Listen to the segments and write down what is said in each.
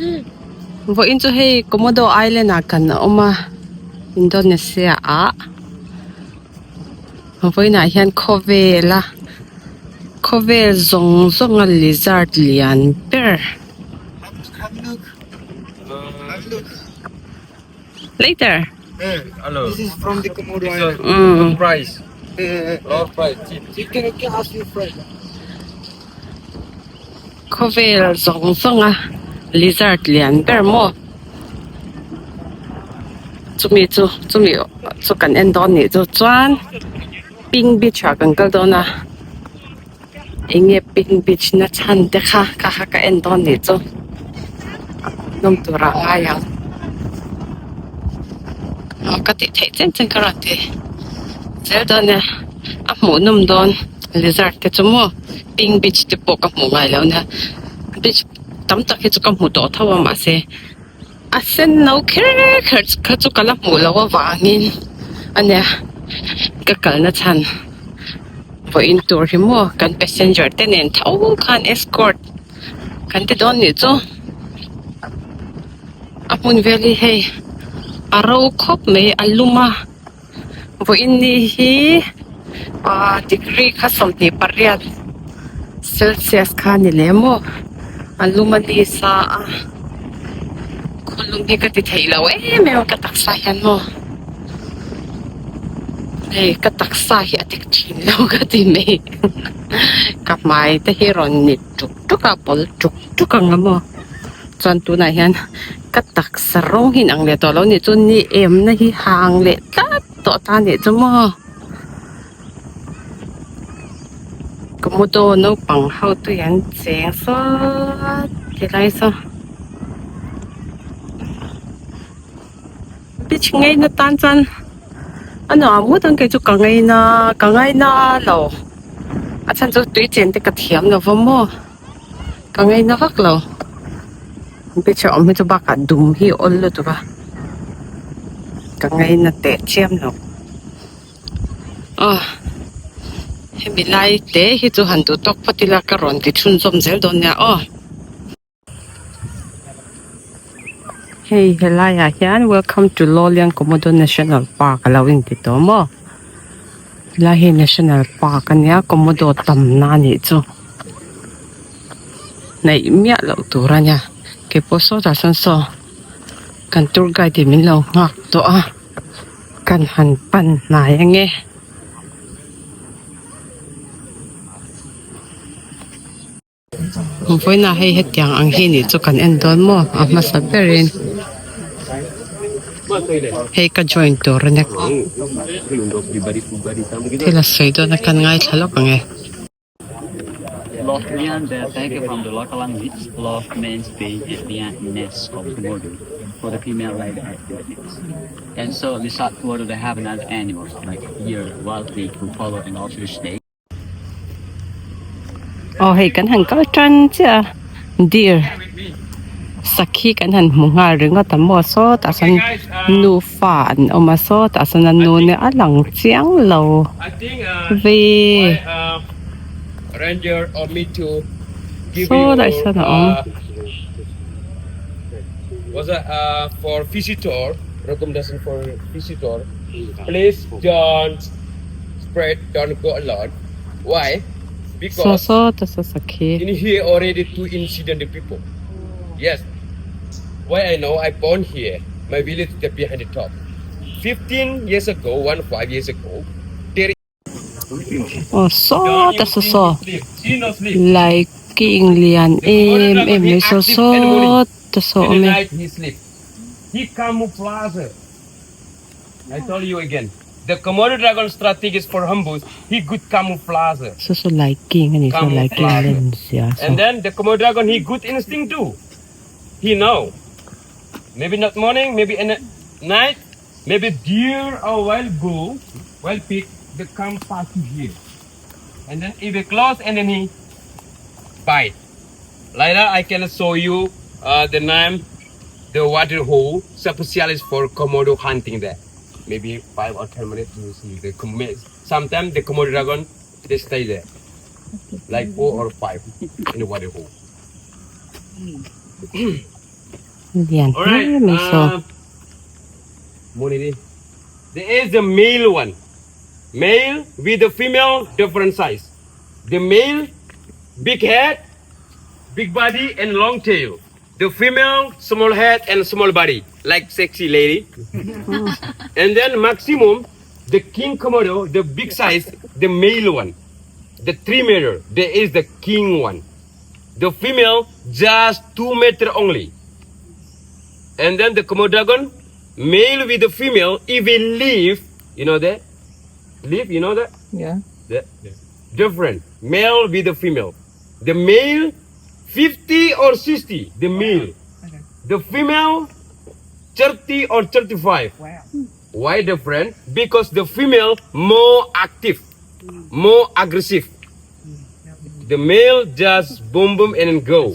Vawiin chu hei Komodo Island ah kan awm a Indonesia ah vawiin ah hian khawvel a khawvel zawng zawng a lizard lian ber later. Hello. This is from the Komodo Island. Mm. Price. Eh, Low price. Cheap. You can, can ask your friend. Khawvel zawng zawng a lizard lian ber maw chumi chu chumi chu kan en dawn nih chu chuan pink beach ah kan kal dawn a eng nge pink beach na chhan te kha kha kha ka en dawn nih chu nawm tur ah ngai ang aw ka tih theih chen chen ka rawn ti zel dawn nia a hmuh nawm dawn lizard te chu maw pink beach te pawh ka hmuh ngai lo nia beach tam tak hi chu ka hmu tawh tho a mahse a sen no kher kher kha chu ka la hmuh loh avangin ania ka kalna chhan vawiin tur hi maw kan passenger te nen tho khan escort kan ti dawn nih chu a hmun vel hi hei a ro khawp mai a lum a vawiin ni hi ah degree kha 28 celsius kha a ni leh maw a lum a ni sa a khawlum hi ka ti theih lo em em a ka taksa hian maw hei ka taksa hi a dik thin lo ka ti mai ka hmai te hi rawn ni tuk tuk a pawl tuk tuk ang a maw chuan tunah hian ka taksa rawng hi inang leh tawh lo nih chu ni em na hi hang leh tlat tawh ta nih chu maw Komodo naupang ho tui an cheng sawt tilai saw beach ngei na tan chuan a nuam ngawt ang kei chu ka ngaina ka ngaina lo a chhan chu tui chen te ka thiam lo va maw ka ngaina vak lo beach a awm hi chu bakah dum hi a awl lutuk a ka ngaina teh chiam lo aw hemi lai te hi chu han duh tawk phawt ila ka rawn ti chhunzawm zel dawn nia aw. Hei helai ah hian welcome to Lolian Komodo National Park a lo inti tawh maw helai hi National Park ania Komodo tam na anih chu hnaih miah loh tur ania keipawh sawtah sawn saw kan tour guide in min lo nghak tawh a kan han pan hnai ange. Vawiinah hei hetiang ang hi nih chu kan en dawn maw a hmasa berin hei ka join tur a nia thil a sawi dawn a kan ngaithla lawk ang e. Aw hei kan han kal tan chiah a deer sakhi kan han hmu nghal ringawt a maw sawtah sawn nufa an awm a sawtah sawn a nu nia a lang chiang lo ve sawlai sawn a awm. Spread don't go alone. Why? Saw Because saw ta saw sakhi. in here already two incident people. Yes. Why I know I born here. My village is behind the top. 15 years ago, 1 5 years ago, there Aw saw don't ta you saw think saw he sleep? He no sleep. Lai king lian The Komodo em dragon em he mai saw active in the morning. saw ta saw In the awm e. night he sleep. He camouflage. I told you again. The Komodo dragon strategy is for ambush. He good camouflage. Saw saw lai king a ni saw lai king Camouflage. len zia saw. And then the Komodo dragon, he good instinct too. He know. Maybe not morning, maybe in the night, maybe deer or wild bull, wild pig, they come past to here. And then if it close and then he bite. Later I can show you the name, the water hole, specialist for Komodo hunting there. Maybe 5 or 10 minutes you will see the Komodo. Sometimes the Komodo dragon, they stay there. Like four or five in the water hole. Lian hle mai saw. There is the male one. Male with the female different size. The male big head, big body and long tail. The female small head and small body like sexy lady. And then maximum the king komodo, the big size, the male one. The 3 meter, there is the king one. The female just 2 meter only. And then the Komodo dragon, male with the female, if he leave, you know that? Leave, you know that? Yeah. The different. Male with the female. The male 50 or 60, the male. Okay. The female 30 or 35. Wow. Why different? Because the female more active, more aggressive. The male just boom boom and then go.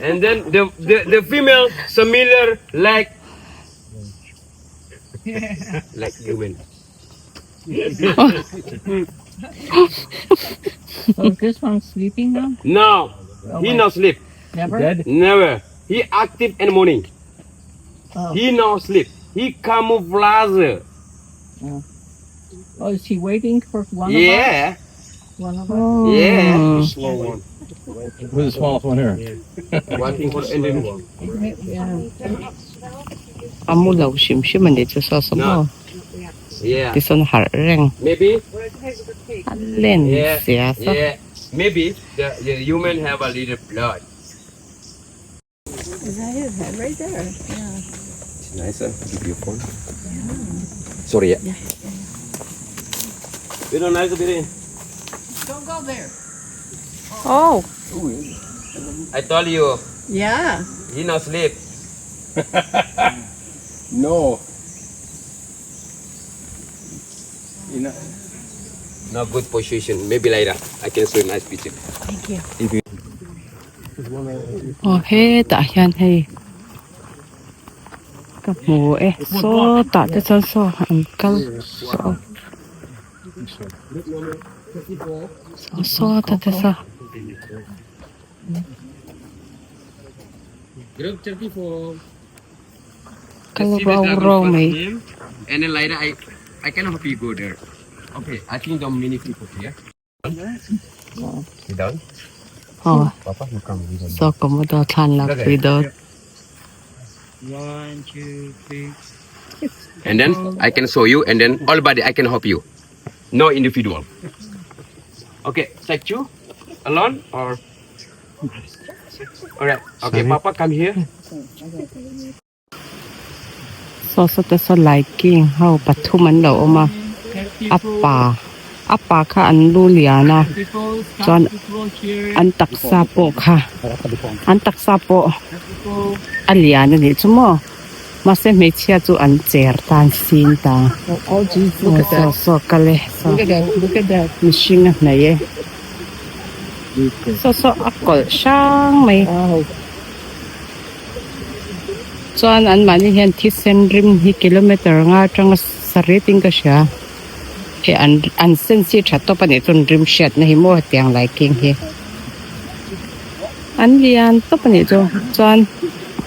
And then the, the, the female similar like like human. So is this one sleeping now? No, Oh, he wait. not sleep. Never? Never. He active in the morning. Oh. He not sleep. He camouflage. Oh, is he waiting for one of us? Yeah. One of us? Yeah. Slow one. We're the smallest one here. Waiting for Indian one. Yeah. A mu lo hrim hrim a nih chu saw saw maw Yeah. tisawn harh reng Maybe. a len Yeah. sia saw. Yeah. Maybe the, the human have a little blood. Is that his head right there? Yeah. It's nicer. Give you a phone. Sorry. Yeah. Yeah. We don't nice bit. Don't go there. Oh I told you Yeah. he not sleep. No. You know, Not good position. Maybe later I can show you nice picture. Thank you. If you aw hetah hian hei ka hmu e sawtah te chuan saw an kal saw saw sawtah te saw. Group 34. Kal rau rau mai. And then later I I can help you go there. Okay, I think there are many people here. Sit down. Aw Papa, you come. You come. saw komodo thlan lak pui dawn. One, two, three. And then I can show you, and then all body I can help you. No individual. Okay, statue alone or all right. Okay, Papa, come here. Saw saw te saw lai king ho pathum an lo awm a a pa a pa kha an lu lian a chuan an taksa pawh kha an taksa pawh a lian a nih chu maw mahse hmeichhia chu an cher ta an sin ta aw saw saw kal e saw mihring a hnaih e saw saw a kawlh hrang mai. Chuan anmahni hian thisen rim hi kilometer nga atanga sarih tin ka hria he an an sense hi tha tawp a nih chuan rim hriatna hi maw hetiang lai king hi an lian tawp a nih chu chuan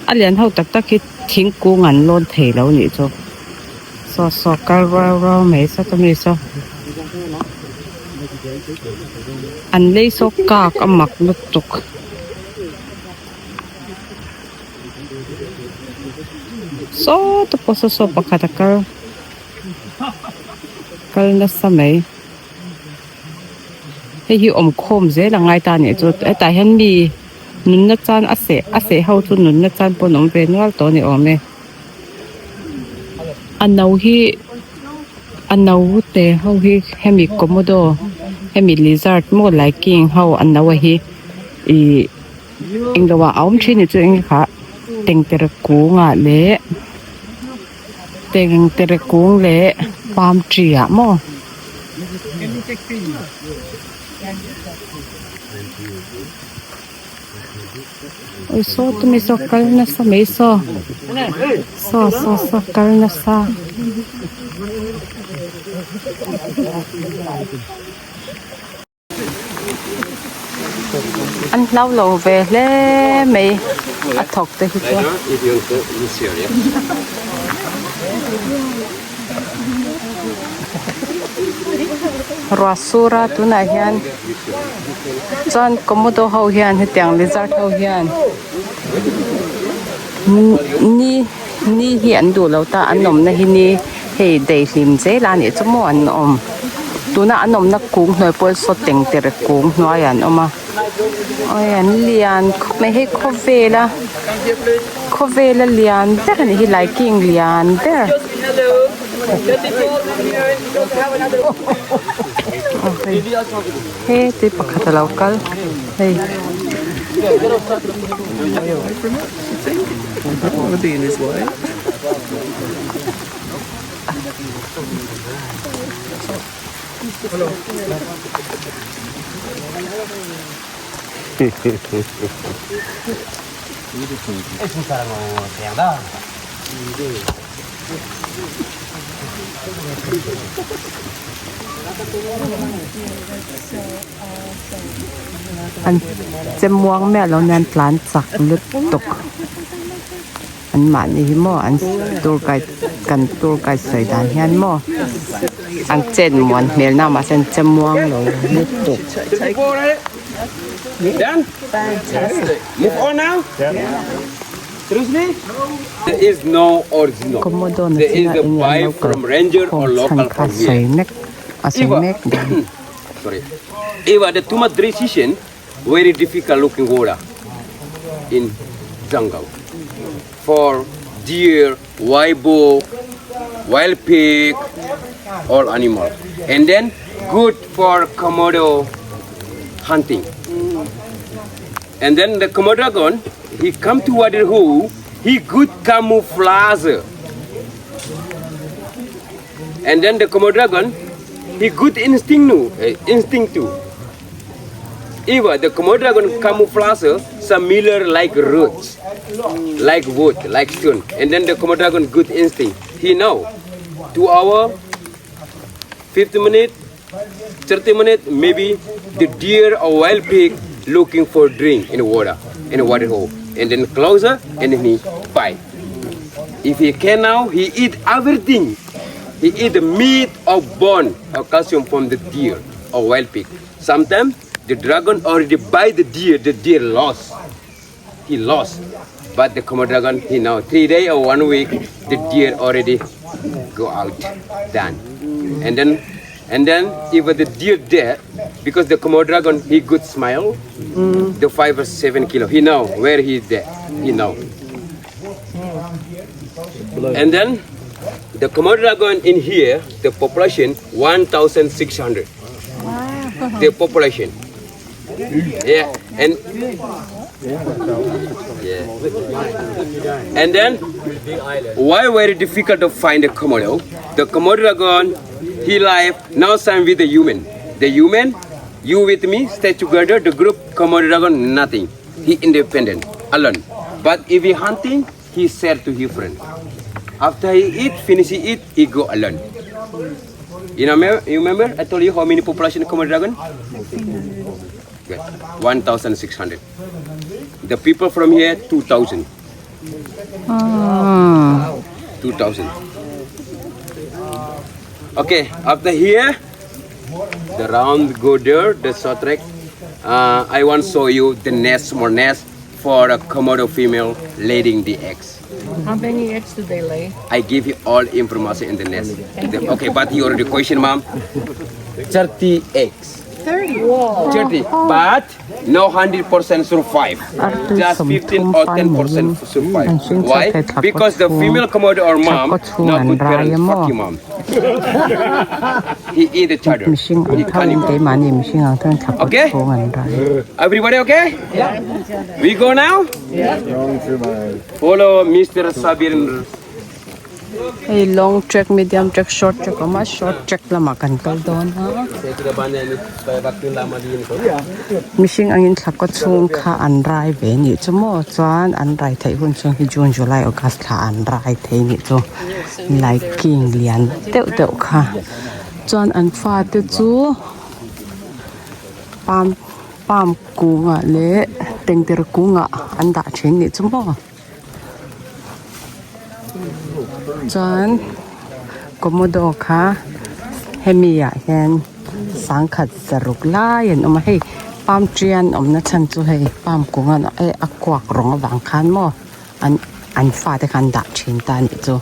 a lian ho tak tak hi thingkung an lawn thei lo a nih chu saw saw kal rual rual mai saw chumi saw an lei saw kak a mak lutuk. Saw te pawh saw saw pakhat a kal kal nasa mai hei hi awm khawm zel a ngai ta anih chu hetah hian mi nunna chan a seh a seh ho chu nunna chan pawh an awm ve nual tawh a ni awm e a no hi a no te ho hi hemi komodo hemi lizard maw laiking ho a no a hi ihh. Englo ah a awm thin ni chu eng kha tengtere kung ah leh tengtere kung leh palm tree ah maw. Awi saw tumi saw kal nasa mai saw saw saw saw kal nasa. An hlau lo ve hle mai. A thawk te hi chu. Ruah sur a tunah hian chuan komodo ho hian hetiang lizard ho hian ni ni hi an duh lo ta an awmna hi ni hei daihlim zel a nih chu maw an awm tuna an awmna kung hnuai pawh saw tengtere kung hnuaiah an awm a. Awi an lian khawp mai hei khawvel a khawvel a lian ber a nih hi laiking lian ber aw hei he tui pakhat a lo kal hei. An che muang miah lo nia an tlan chak lutuk. An mahni hi maw an tour guide kan tour guide sawi dan hian maw an chet muan hmel na mahse an che muang lo lutuk. Komodo na china eng nge an lo kal khawm chhan kha sawi mek a sawi mek dan. Very difficult looking water in jungle for deer, wild boar, wild pig, all animal. And then good for Komodo hunting. And then the Komodo dragon, he come to water hole, he good camouflage. And then the Komodo dragon, he good instinct, eh, instinct too. Even the Komodo dragon camouflage similar like roots, like wood, like stone. And then the Komodo dragon good instinct. He know 2 hour, 50 minutes, 30 minutes, maybe the deer or wild pig looking for drink in the water, in the water hole. And then closer, and then he bite. If he can now, he eat everything. He eat the meat or bone or calcium from the deer or wild pig. Sometimes the dragon already bite the deer, the deer lost. He lost. But the Komodo dragon, he now 3 day or 1 week, the deer already go out, done. And then, and then if the deer dead, because the Komodo dragon, he good smile, the 5 or 7 kilo, he know where he dead, he know. And then the Komodo dragon in here, the population 1,600. Wow. The population. Yeah, and yeah. And then why very difficult to find a Komodo? The Komodo dragon, he live now same with the human. The human, you with me, stay together, the group Komodo dragon, nothing. He independent, alone. But if he hunting, he share to his friend. After he eat, finish he eat, he go alone. You know, you remember I told you how many population Komodo dragon? Good. 1,600. The people from here, 2,000. 2,000. Okay, after here, the round go there, the short track. I want to show you the nest, small nest for a Komodo female laying the eggs. How many eggs do they lay? I give you all information in the nest. The, okay, but you already question, ma'am. 30 eggs. 30. Whoa. 30, but no 100% survive. Just 15 or 10% survive. Why? Because the female Komodo or mom, not good parents, fuck you, mom. He eat each other. Mihring He ang tho in cannibal. keimahni mihring ang tho in thla kawt Okay? chhung an rai. Everybody okay? Yeah. We go now? Yeah. Follow Mr. Sabir. Hei long track, medium track, short track a awm a, short track lamah kan kal dawn a. Mihring angin thla kaw chhung kha an rai ve nih chu maw chuan an rai theih hun chhung hi June, July, August thla an rai thei nih chu laiking lian deuh deuh kha chuan an fate chu palm. Palm kungah leh tengtere kungah an dah thin nih chu maw chuan komodo kha hemi ah hian sangkhat zaruk lai an awm a hei palm tree an awmna chhan chu hei palm kung a a kuak rawng avang khan maw an an fate kha an dah thin ta a nih chu.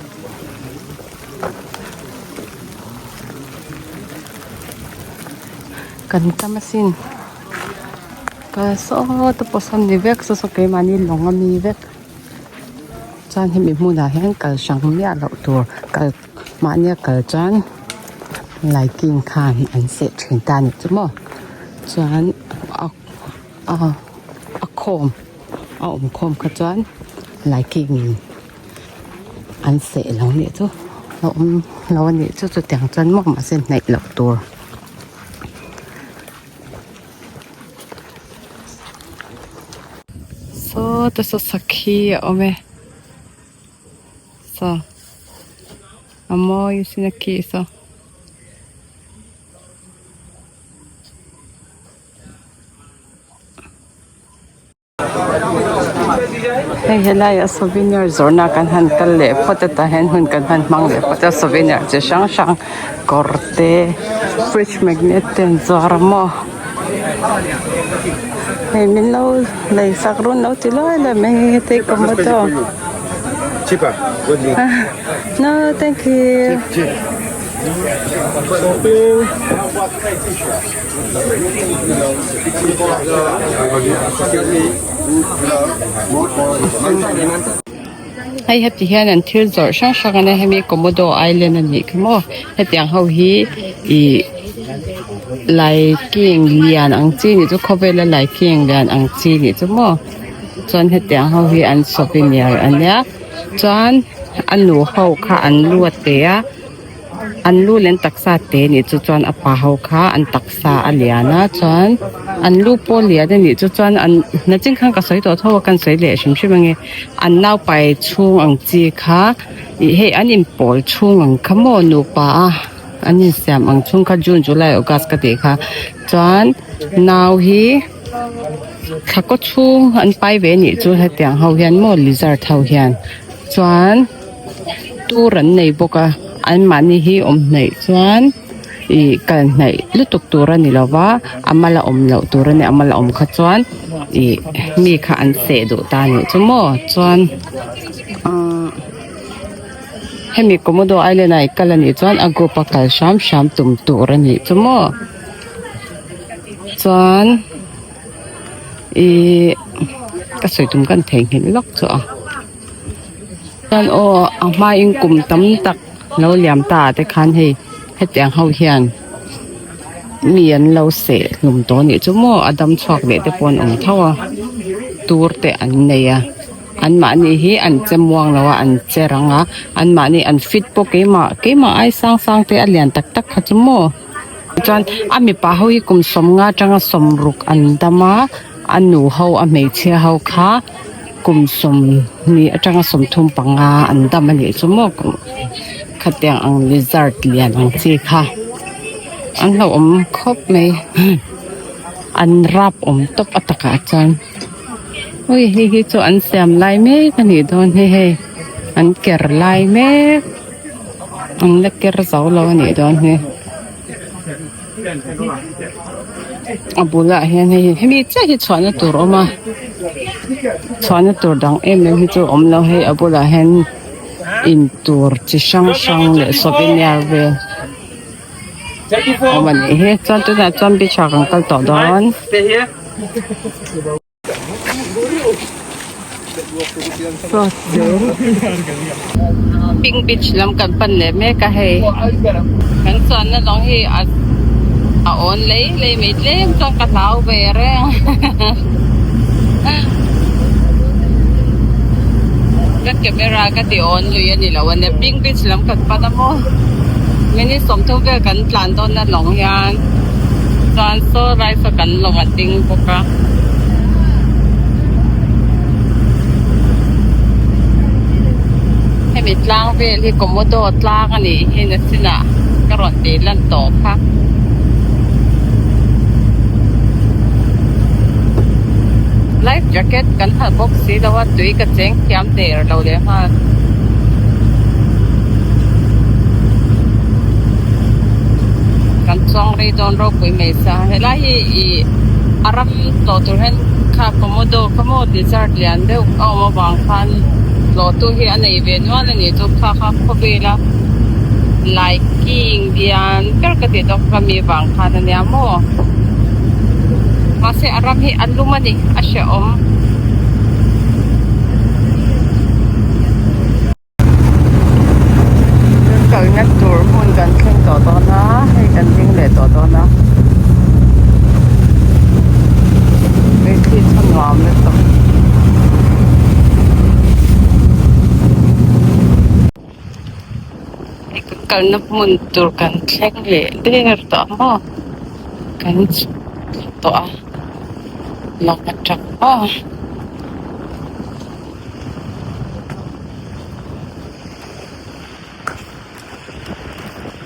Kan tam asin ka saw te pawh sawn ni vek saw saw keimahni lawng a mi vek chuan hemi hmunah hian kal hrang miah loh tur kal mahnia kal chuan laiking khan an seh thin ta a nih chu maw chuan a a a khawm a awm khawm kha chuan laiking in an seh lo nih chu a awm lo a nih chu chutiang chuan maw mahse hnaih loh tur. Saw te saw sakhi a awm e saw a mawi sin a khi saw. Hei helaiah souvenir zawrhna kan han kal leh phawt a tah hian hun kan han hmang leh phawt a souvenir chi hrang hrang kawr te fridge magnet te an zuar a maw hei min lo lei sak run lo ti luai luai mai hei heti tomato no thank you. Hei heti hian an thil zawrh hrang hrang a nia hemi Komodo Island a nih khi maw hetiang ho hi ih laiking lian ang chi nih chu khawvela laiking lian ang chi nih chu maw chuan hetiang ho hi an souvenir a nia chuan a nu ho kha an lu a te a. An lu leh an taksa te nih chu chuan a pa ho kha an taksa a lian a chuan an lu pawh lian a nih chu chuan an nachin khan ka sawi tawh tho a kan sawi leh hrim hrim ange an naupai chhung ang chi kha ih hei an inpawl chhung ang kha maw nupa a an insiam ang chhung kha june july august ka tih kha chuan nau hi thla kaw chhung an pai ve nih chu hetiang ho hian maw lizard ho hian chuan. Tur an nei bawk a anmahni hi awm hnaih chuan ih kal hnaih lutuk tur a ni lo va a mala awm loh tur a ni a mala awm kha chuan ih mi kha an seh duh ta a nih chu maw chuan ahh hemi komodo island ah i kal a nih chuan a group a kal hram hram tum tur a nih chu maw chuan. Ihh ka sawi tum kan theihnghilh lawk chu a chuan aw a hmain kum tam tak lo liam ta ah te khan hei hetiang ho hian mi an lo seh hlum tawh anih chu maw a dam chhuak leh te pawh an awm tho a tur te an nei a anmahni hi an che muang lo a an che rang a anmahni an fit pawh keimah keimah ai sang sang te a lian tak tak kha chu maw. Chuan a mipa ho hi kum sawmnga atanga sawmruk an dam a a nu ho a hmeichhia ho kha kum sawmhnih atanga sawmthum panga an dam a nih chu maw khatiang ang lizard lian ang chi kha an hlauhawm khawp mai an rap awm tawp a takah chuan ui hei hi chu an siam lai mek a nih dawn hi hei an ker lai mek. An la ker zo lo a nih dawn hi a bulah hian hei hemi chiah hi chhuahna tur a awm a chhuahna tur dang em em hi chu a awm lo hei a bulah hian in tur chi hrang hrang leh souvenir vel a awm a nih hi chuan tunah chuan beach ah kan kal tawh dawn. Pink beach lam kan pan leh mek a hei kan chuanna lawng hi a a awn lei lei mai tlem chuan ka hlau ve reng ka camera ka ti awn lui a ni lo a nia pink beach lam kan pan a maw minute sawmthum vel kan tlan dawn na lawng hian chuan saw lai saw kan lawng a ding bawk a. Hemi tlang vel hi Komodo tlang a nih hi nachinah ka rawn tih lan tawh kha. Life jacket kan ha bawk si lo a tui ka cheng thiam der lo leh nghal. Kan chuang rei dawn ropui mai sa helai hi ih a ram tlawh tur hian kha komodo kha maw lizard lian deuh a awm avang khan tlawhtu hi a nei ve nual a nih chu kha kha khawvela lai king lian ber ka tih tawk kha mi vang khan a nia maw mahse a ram hi a lum a ni a hrehawm. Kan kalna tur hmun kan thleng tawh dawn a hei kan ding leh tawh dawn a hei khi chu nuam lutuk. Hei kan kalna hmun tur kan thleng leh der tawh a maw kan chhuk tawh a lawng atang maw.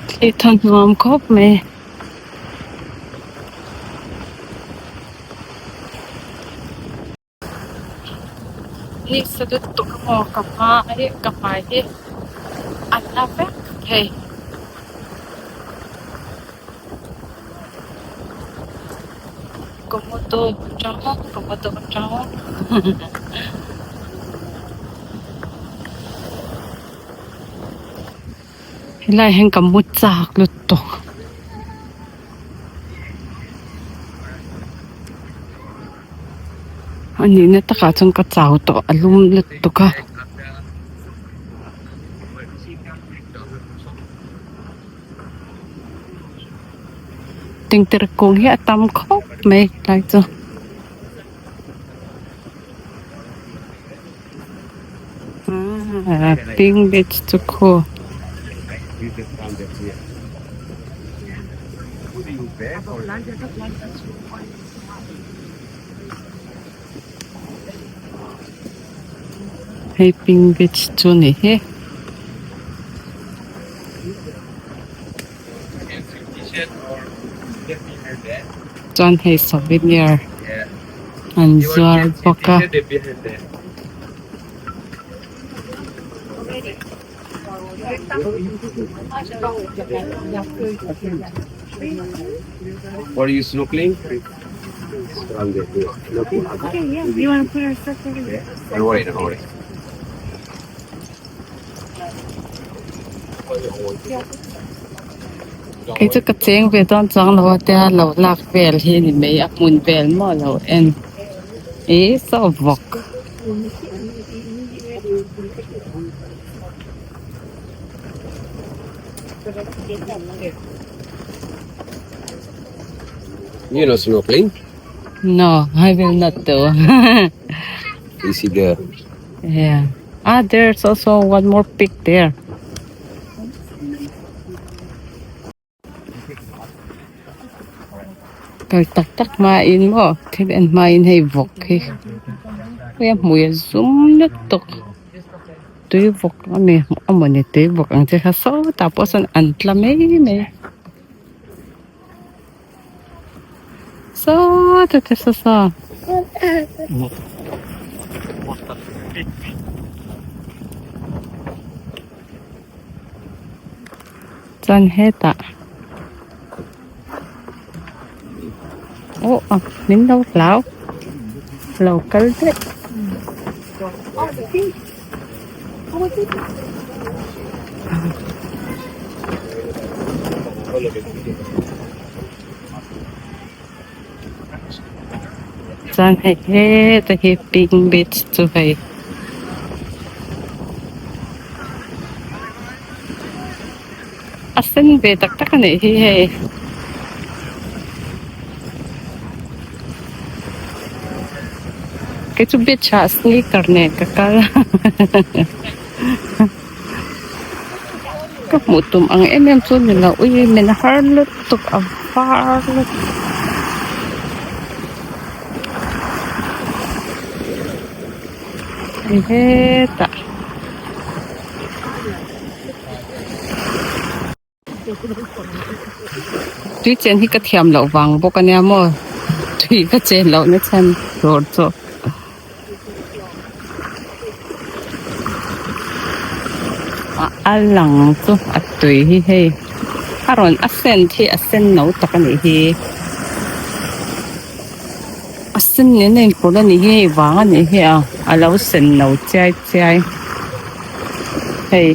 Thli tha nuam khawp mai. Ni sa lutuk a maw ka hma hi ka hmai hi a na vek thei. Komodo atang komodo atang helai hian ka mu chak lutuk. A nihna takah chuan ka chau tawh a lum lutuk a. Tengtere kung hi a tam khawp mai tlai chu. Aaa pink beach chu khaw. Hei pink beach chu a ni hi. Chuan hei souvenir an zuar bawk a. Kei chu ka cheng ve dawn chuang lo a tia lo lak vel hi a ni mai a hmun vel maw lo en ih saw vawk. You know snorkeling? No, I will not do. You see the Yeah. Ah, there's also one more pig there. Kal tak tak hmain maw thil en hmain hei vawk hi hei a hmui a zum lutuk tui vawk a ni a mawni tui vawk ang che kha sawtah pawh sawn an tla mai mai sawtah te saw saw. Chuan hetah aw min lo hlau lo kal daih. Chuan hei heta hi pink beach chu hei a sen ve tak tak a nih hi hei. Kei chu beach ah sneaker nen ka kal ka hmuh tum ang em em chu ni lo ui min har lutuk a var lutuk. Hei hetah. Tui chen hi ka thiam loh vang bawk ania maw tui ka chen loh na chhan tur chu. A lang chu a tui hi hei a rawn a sen khi a sen no tak a nih hi a sen nen a inpawlh a nih hi hei vang a nih hi a a lo sen no chiai chiai hei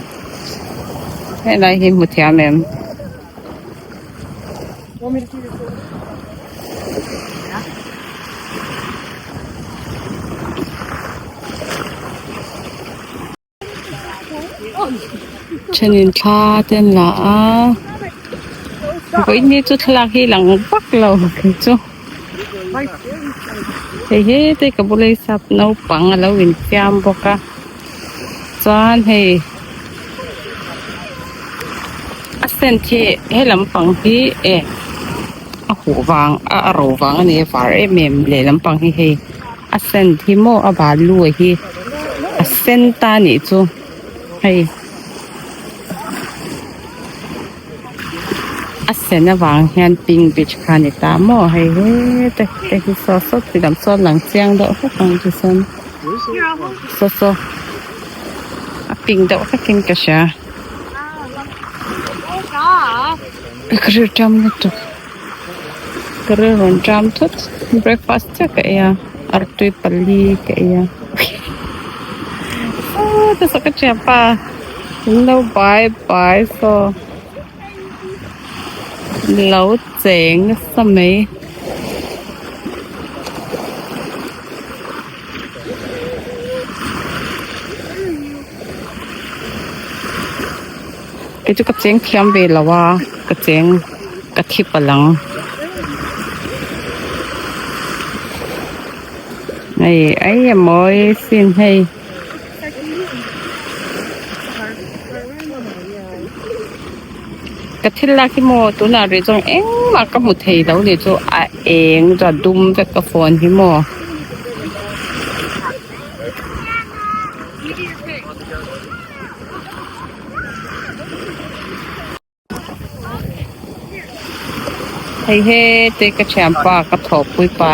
helai hi hmu thiam em. Thenin thla te an la a vawiin ni chu thlalak hi lang vak lo kei chu hei hete ka bula hi sap naupang a lo infiam bawk a chuan hei a scent hi he lampang hi e a huh vang a a ro vang a ni a var em em lehlam pang hi hei a scent hi maw a balu a hi a sen ta a nih chu hei a sen avang hian pink beach kha a ni ta maw hei hete te hi saw saw ti lam sawn lang chiang deuh hlek ang chu sawn. Saw saw a pink deuh hlekin ka hria ka rilṭam lutuk ka ril rawn ṭam thut breakfast chiah ka ei a artui pali ka ei a aw chu saw ka thianpa min lo bai bai saw lo cheng nasa mai. Kei chu ka cheng thiam ve lo a ka cheng ka thi palh ang hei ai a mawi sin hei. Ka thil lak hi maw tunah rih chuan engmah ka hmu thei lo ni chu a eng chu a dum vek ka phone hi maw. Hei hete ka thianpa ka thawhpui pa.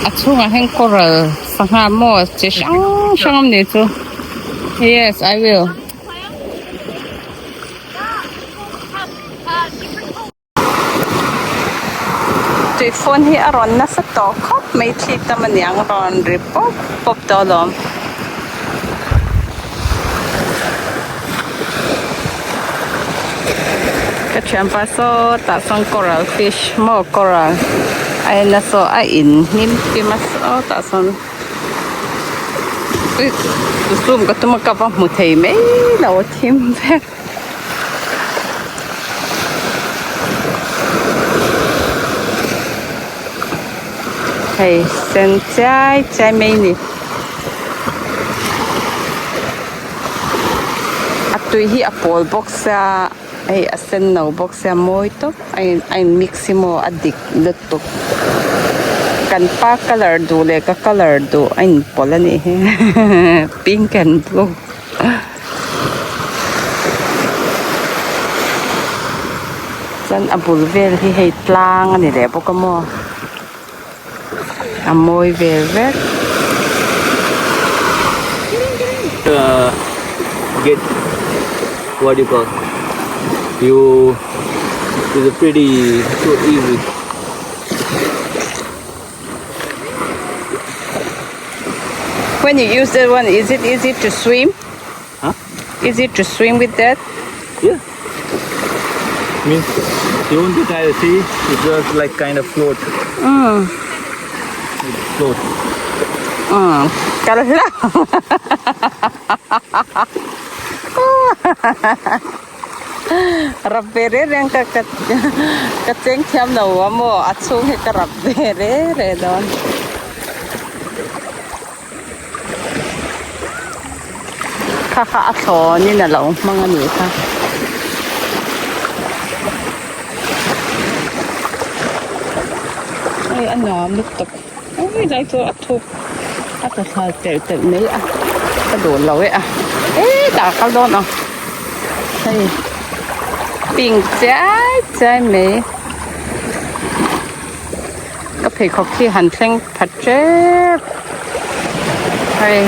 A chhungah hian coral sangha maw chi hrang hrang a ni chu yes I will. Tui phone hi a rawn nasa tawh khawp mai thli tam a niang rawn ri pawp pawp tawh alawm. Ka thianpa sawtah sawn coral fish maw coral a en a saw a in hnim pim a sawtah sawn zoom ka tum a ka va hmu thei mai lo a thim vek. Hei sen chiai chiai mai a ni. A tui hi a pawl bawk sia hei a sen no bawk sia mawi tawp a in a in mix hi maw a dik lutuk kan pa colour duh leh ka colour duh a in pawlh a nih hi pink and blue. Chuan a bul vel hi hei tlang a ni leh bawk a maw a mawi vel vek. Uh, get what do you call you it's a pretty so easy When you use that one, is it easy to swim? Huh? Is it to swim with that? Yeah. Means you want to try to see it was like kind of float. It float. Kal hla. Rap ve re reng ka ka ka cheng thiam lo a maw a chhung hi ka rap ve re re dawn. Kha kha a thlawn in a lo hmang a nih kha. Hei a nuam lutuk ui lai chu a thuk a tla thla telh telh mai a ka duh lo e a hetah a kal dawn ang hei pink chiai chiai mai. pheikhawk khi han thleng pha tep hei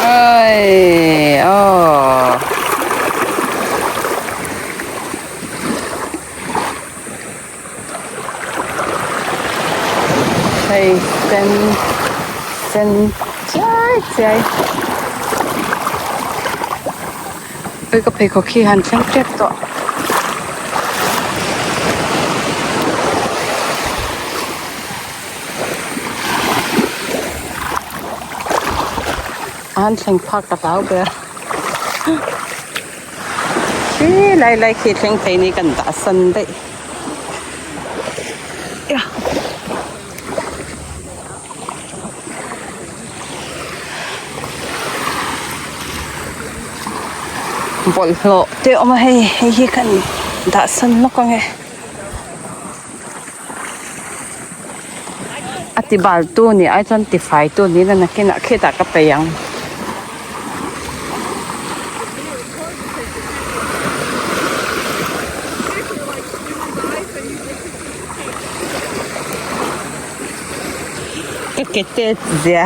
aii aww. Hei sen sen chiai chiai hei ka pheikhawk hi han thleng tep tawh. An thleng phak ka hlau ber. Khi lai lai khi thleng thei ni kan dah san daih. Bawlhhlawh te a awm a hei hei hi kan dah san lawk ang e. A ti bal tu nih ai chuan ti fai tu niin a nakinah khitah ka peih ang. Ka ke tet zia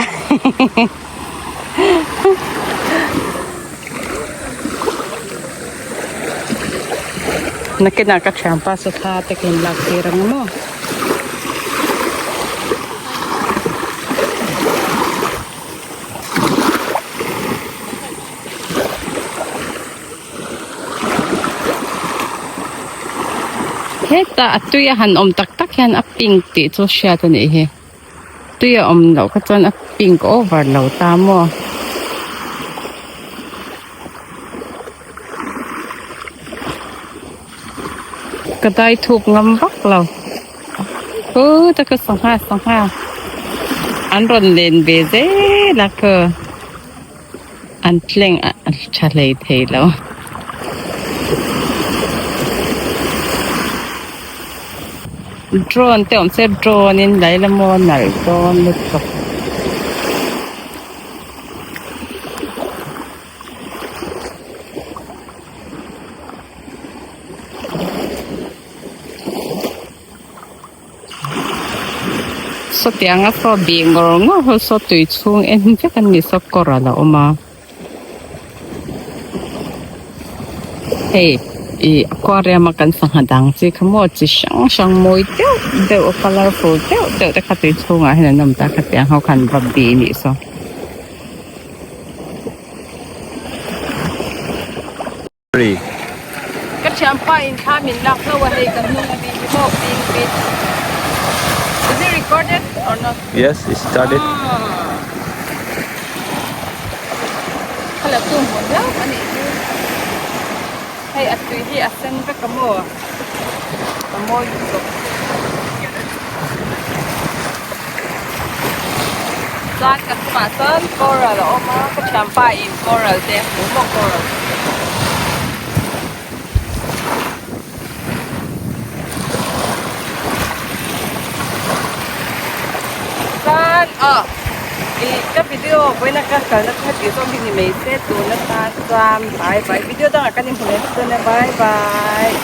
Nakinah ka thianpa chu thla te ka inlak tir ang maw. Hetah a tui a han awm tak tak hian a pink tih chu hriat a nih hi tui a awm loh kha chuan a pink over lo ta maw. Ka dai thuk ngam vak lo pu taka sangha sangha an rawn len ve zel a khaw an tleng a tha hlei thei lo. Drone te awm se drone in lei la maw nalh dawn lutuk. Sawtianga saw bih ngawr ngawr ho saw tui chhung en vek an ni saw kawr a la awm a hei ih aquarium a kan sangha dang chi kha maw chi hrang hrang mawi deuh deuh a colourful deuh deuh te kha tui chhungah hian an awm ta khatiang ho khan va bih anih saw. Ka thianpa in thla min lak hlauh a hei ka hnung ami hi maw ping pit Is it recorded or not? Yes, it started. Khala tu hmuh hlauh a nih hi. Hei a tui hi a sen vek a maw? A mawi lutuk. Chuan ka hnungah chuan coral a awm a, ka thianpa in coral te a hmu maw coral Chuan aw ih ka video vawiina ka kalna kha tih zawng hi ni mai se tun atan chuan bye bye video dangah kan inhmu leh vek dawn nia bye bye.